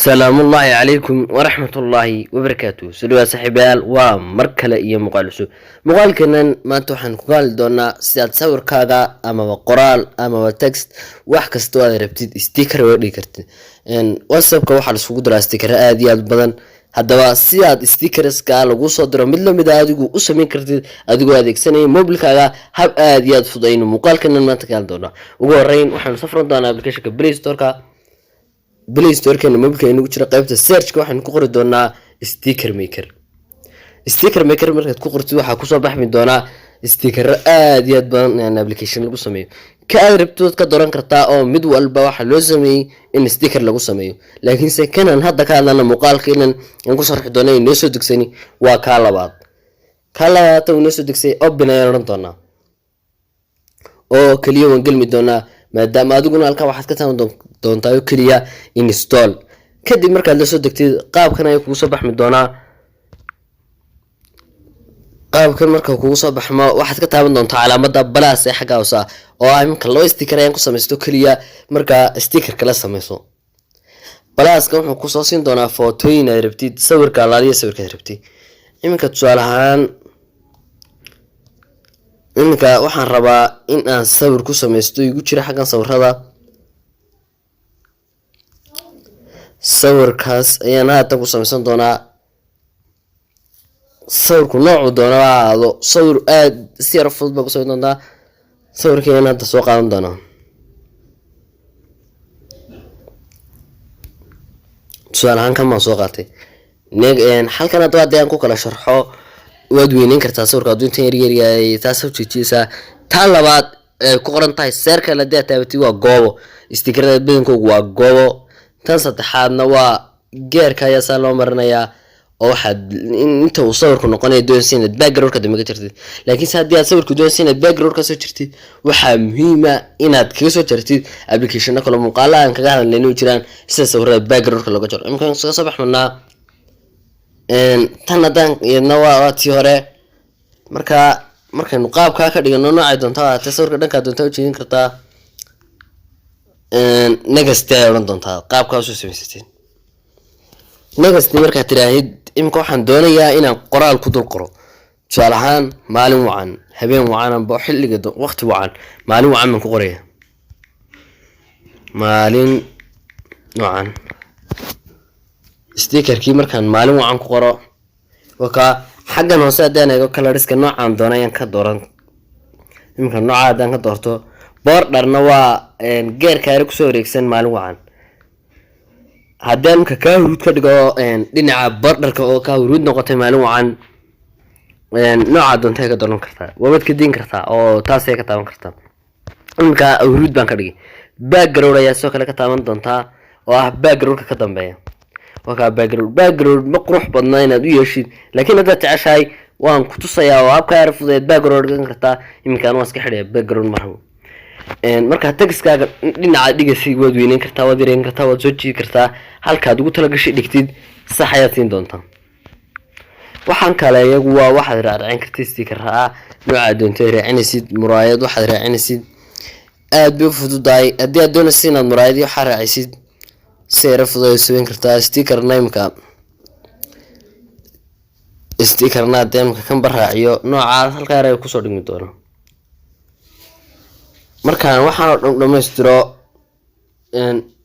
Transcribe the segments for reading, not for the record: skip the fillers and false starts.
Salaamullaahi calaykum waraxmatullaahi wabarakaatu. Soo dhawaad, saaxiibayaal, waa mar kale iyo muuqaal cusub. Muuqaalkanan maanta waxaan ku hadli doonaa sidaad sawirkaaga amaba qoraal amaba text, wax kastoo aad rabtid, sticker uga dhigi kartid. WhatsAppka waxaa laiskugu diraa stickero aada iyo aad badan. Haddaba sidaad stickerska lagu soo diro mid lamid a adigu u sameyn kartid adigoo adeegsanaya mobilkaaga, hab aada iyo aad fudud aynu muuqaalkanan maanta ka hadli doonaa. Ugu horeyn waxaanu safran doonaa applicationka Play Storeka. Play Storekeena mobilka inagu jira, qaybta searchka waxaynu ku qori doonaa Sticker Maker. Sticker Maker markaad ku qortid, waxaa kusoo baxmi doonaa stickero aada iyo aad badan, application lagu sameeyo. Ka aad rabtood ka dooran kartaa, oo mid walba waxaa loo sameeyey in sticker lagu sameeyo. Laakiinse kanan hadda ka hadlana, muuqaalka inan aan ku sharxi doona inoo soo degsani, waa kaa labaad. Kaa labaad uu inoo soo degsay, open ayaan odhan doonaa oo keliya waan gelmi doonaa, maadaama adiguna halkan waxaad ka taaban doontaa oo keliya install. Kadib markaad la soo degtid, qaabkan ayaa kugu soo baxmi doonaa. Qaabkan marka kugu soo baxmo, waxaad ka taaban doontaa calaamada plus ee xagga hoose ah, oo ah iminka laba sticker ayaan ku samaysto keliya. Markaa sticker kala sameyso, pluska wuxuu kusoo siin doonaa footooyin aad rabtid, sawirka alaaliya sawirka aad rabtid. Iminka tusaale ahaan, iminka waxaan rabaa in aan sawir ku sameysto igu jira xaggan sawirada. Sawirkaas ayaan haatan ku sameysan doonaa. Sawirku noocuu doona ha ahaado, sawir aada si yar fudud baa ku sameyn doontaa. Sawirka ayaan hadda soo qaadan doonaa. Tusaale ahaan kan baan soo qaatay. Halkan haddaba haddii aan ku kala sharxo, waad weyneyn kartaa sawirka hadduu intan yar yaryahay, taas ujeejiyeysaa. Taa labaad ay ku qoran tahay circle, haddii aad taabatid, waa goobo. Stickerada badankoogu waa goobo. Tan saddexaadna waa geerka ayaa saa loo marinayaa, oo waxaad inta uu sawirku noqonayo doonaysa inaad backgroundka dambe ka jirtid. Laakiinse haddii aad sawirku doonaysa inaad background kasoo jirtid, waxaa muhiima inaad kaga soo jartid applicationo kale muuqaala aan kaga hadalnay inuu jiraan sida sawirada backgroundka looga jaro. Imika kaga soo baxmanaa tan haddaan iyadna waa tii hore. Marka markaynu qaabkaa ka dhigano, noocay doonta ahaatee, sawirka dhankaa doonta ujeedin kartaa. Next ay odhan doontaa qaabkaa usoo samaysateen. Next markaad tiraahid, imika waxaan doonayaa inaan qoraal ku dul qoro. Tusaale ahaan, maalin wacan, habeen wacan, amba xilliga waqti wacan, maalin wacan baan ku qoraya. Maalin wacan. Stickerkii markaan maalin wacan ku qoro, wakaa. Xaggan hoose haddaan eego, colorska noocaan doona ayaan ka dooran. Iminka nooca haddaan ka doorto, borderna waa geerka yare kusoo wareegsan maalin wacan. Haddii imka kaa huruud ka dhigo dhinaca borderka oo kaa huruud noqotay maalin wacan, noocaa doontay ka dooran kartaa, waabaad ka diin kartaa oo taasay ka taaban kartaa. Iminka huruud baan ka dhigay. Background ayaa sidoo kale ka taaban doontaa, oo ah backgroundka ka dambeeya. Waa kaa background. Background ma qurux badna inaad u yeeshid, laakiin haddaad jeceshahay waan ku tusayaa oo habka yar fudeed background dhigan kartaa. Iminkaan waan iska xidhaya, background ma rabo. Markaa textkaaga dhinaca dhigaysa waad weyneyn kartaa, waad yareyn kartaa, waad soo jiidi kartaa. Halkaad ugu talagashay dhigtid, sax ayaad siin doontaa. Waxaan kale iyagu waa waxaad raacraacin kartid sticker ah noocaad doonto raacinaysid, muraayad waxaad raacinaysid. Aad bay u fududahay. Haddii aad doonaysid inaad muraayadii waxaa raacisid, si yara fudud ay sameyn kartaa. Sticker nameka, stickerna haddii imka kanba raaciyo, noocaas halkaa yar ay kusoo dhigmi doona. Markaan waxaan oo dhan dhamaystiro,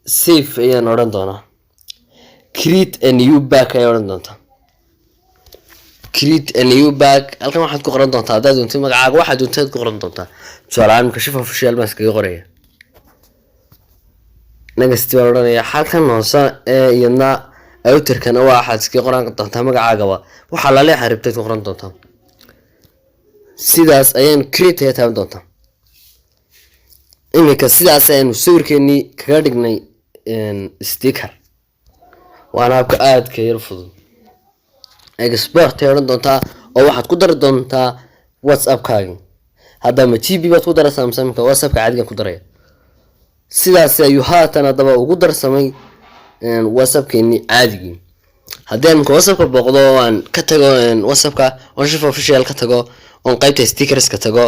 save ayaan odhan doonaa. Create a new pack ayaa odhan doontaa. Create a new pack, halkan waxaad ku qoran doontaa haddaad doontid magacaaga, waxaad doontid ku qoran doontaa. Tusaale ahaan, imika Shifa Official baan iskaga qoraya. Next baan odhanaya. Halkan hoose ee iyadna authorkana waa waxaad iskaga qoran doontaa magacaagaba, waxaa laleexa rabtayd ku qoran doontaa. Sidaas ayaynu create ayaa taaban doontaa. Iminka sidaas ayaynu sawirkeenii kaga dhignay sticker, waana habka aadka yar fudud. Export ay odhan doontaa, oo waxaad ku dari doontaa WhatsAppkaagi. Hadda ma GB baad ku daraysaa mise imika WhatsAppka caadigan ku daraya? Sidaas ayuu haatan haddaba ugu darsamay WhatsAppkeenii caadigii. Haddii aan imika WhatsAppka booqdo oo aan ka tago WhatsAppka, oon Shifa Official ka tago, oon qeybta stickerska tago,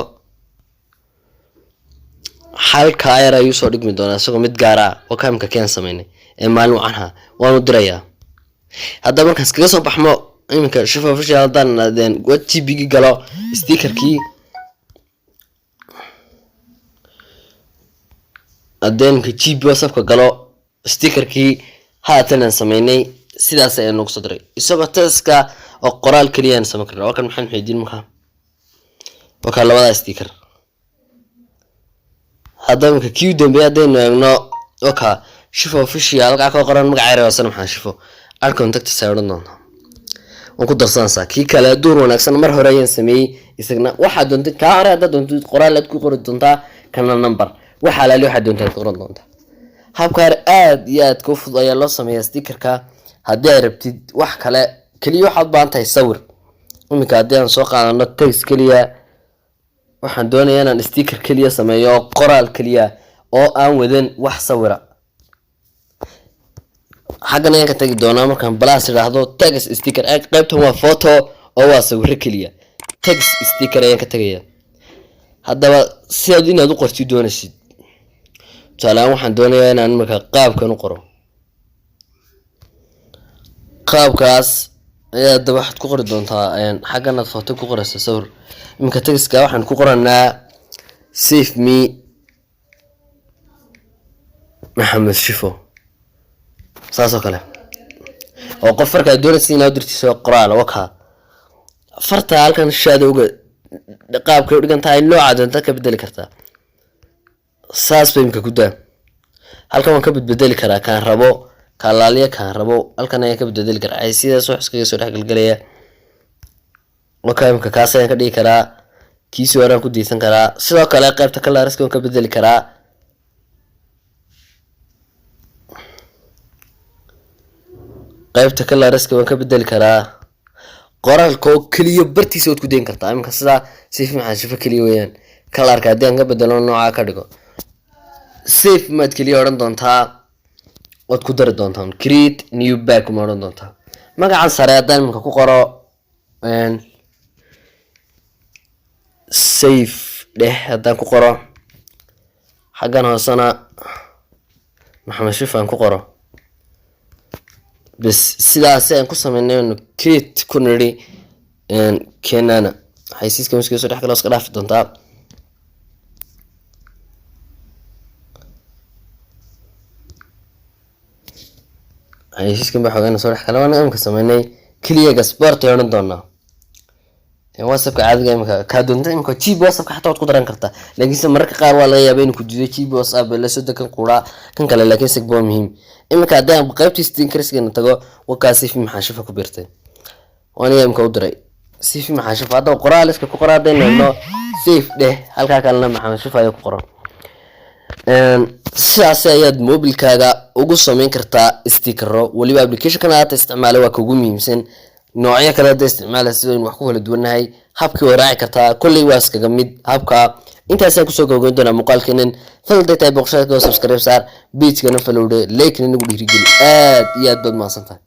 halkaa yar ayuu soo dhigmi doonaa isagoo mid gaar ah oo kaamka keen sameynay. Ee maalin wacanha waanu dirayaa. Haddaba markaas kaga soo baxmo iminka Shifa Official, haddaan GB galo stickerkii, haddii iminka GB WhatsAppka galo, stickerkii haatan aan sameynay sidaas ayaa noogu soo diray, isagoo textka oo qoraal keliya aan samayn karna. Waa kan Maxamed Muxidiin. Markaa waa kaa labadaa sticker. Haddaba iminka kii u dambeeyay haddaynu eegno, waa kaa Shifa Official, halkaa ka qoran magaca yar hoosena Maxamed Shifo. Add contacts ay odhan doontaa, waan ku darsanaysaa. Kii kale, duur wanaagsan, mar hore ayaan sameeyey isagna. Waxaad doontid kaa hore haddaad doontid qoraal aad ku qori doontaa, kana number, waxa alaali waxaad doontaa aad ku qoran doontaa. Habkaan aad iyo aad ka fudud ayaa loo sameeyaa stickerka. Haddii aad rabtid wax kale, keliya waxaad u baahan tahay sawir. Iminka haddii aan soo qaadano text keliya, waxaan doonayaa inaan sticker keliya sameeyo oo qoraal keliya oo aan wadan wax sawira. Xaggan ayaan ka tagi doonaa. Markaan plus idhaahdo, text sticker, qaybtan waa photo oo waa sawiro keliya. Text sticker ayaan ka tegaya. Haddaba sidaad inaad u qortid doonaysid, tusaalehaan waxaan doonayaa inaan marka qaabkan u qoro. Qaabkaas ayaa haddaba waxaad ku qori doontaa. Xaggan aad photo ku qoraysa sawir. Iminka textka waxaan ku qoranaa "Save me Maxamed Shifo", saas oo kale, oo qof markaad doonaysa inaad u dirtiso qoraal. Waka farta halkan shadowga qaabkay u dhigan tahay, nooca doonta ka bedeli kartaa. Saas bay imika ku daa. Halkan waan ka bedbedeli karaa kaan rabo, kaalaaliya kaan rabo halkan ayaan ka bedbedeli karaa. Ay sidaas wax iskaga soo dhexgelgelaya. Waka imika kaas ayaan ka dhigi karaa, kiisii horaan ku diisan karaa. Sidoo kale qaybta colorska waan ka bedeli karaa. Qaybta colorska waan ka bedeli karaa. Qoraalka oo keliya bartiisa waad ku dayn kartaa. Iminka sidaa "Save Maxamed Shifo" keliya weeyaan. Colorka haddii aan ka bedelo, noocaa ka dhigo, save maad keliya odhan doontaa, waad ku dari doontaa, "Create new bag" ma odhan doontaa. Magacan sare haddaan iminka ku qoro "save" dheh, haddaan ku qoro xaggan hoosena Maxamed Shifo aan ku qoro, bes, sidaasi aan ku sameynay, create ku nidhi keenana xaysiiska miska soo dhex gala, iska dhaafi doontaa. Xaysiiskan baa xoogana soo dhex gala. Waan imika sameynay keliya gasport ay odhan doonaa. WhatsAppka caadiga imika kaa doonta, imika GB WhatsAppka xataa waad ku daran kartaa, laakiinse mararka qaar waa laga yaabaa inuu ku diido GB WhatsApp la soo degan quraa kan kale, laakiin sig waa muhiim. Imika haddii aan qaybtii stickerskeena tago, wakaa "Save Maxaa Shifa" ku biirtay. Waan imika u diray "Save Maxaa Shifa". Haddaba qoraal iska ku qoraa haddaynu eegno, save dheh, halkaa kalena Maxamed Shifa ayaa ku qoran. Sidaas ayaad mobilkaaga ugu sameyn kartaa stickero. Weliba applicationkan aad isticmaala waa kugu muhiimsan. Noocyo kale hadda isticmaala, sidaynu wax ku kala duwannahay, habkii waa raaci kartaa, kolley waa iskaga mid habka. Intaasaan kusoo gabagayn doonaa muuqaalkeenan. Fadlan tahay booqashada, subscribe saar pagekana, follow dhe, like-na nagu dhiirigeli. Aad iyo aad baad mahadsan tahay.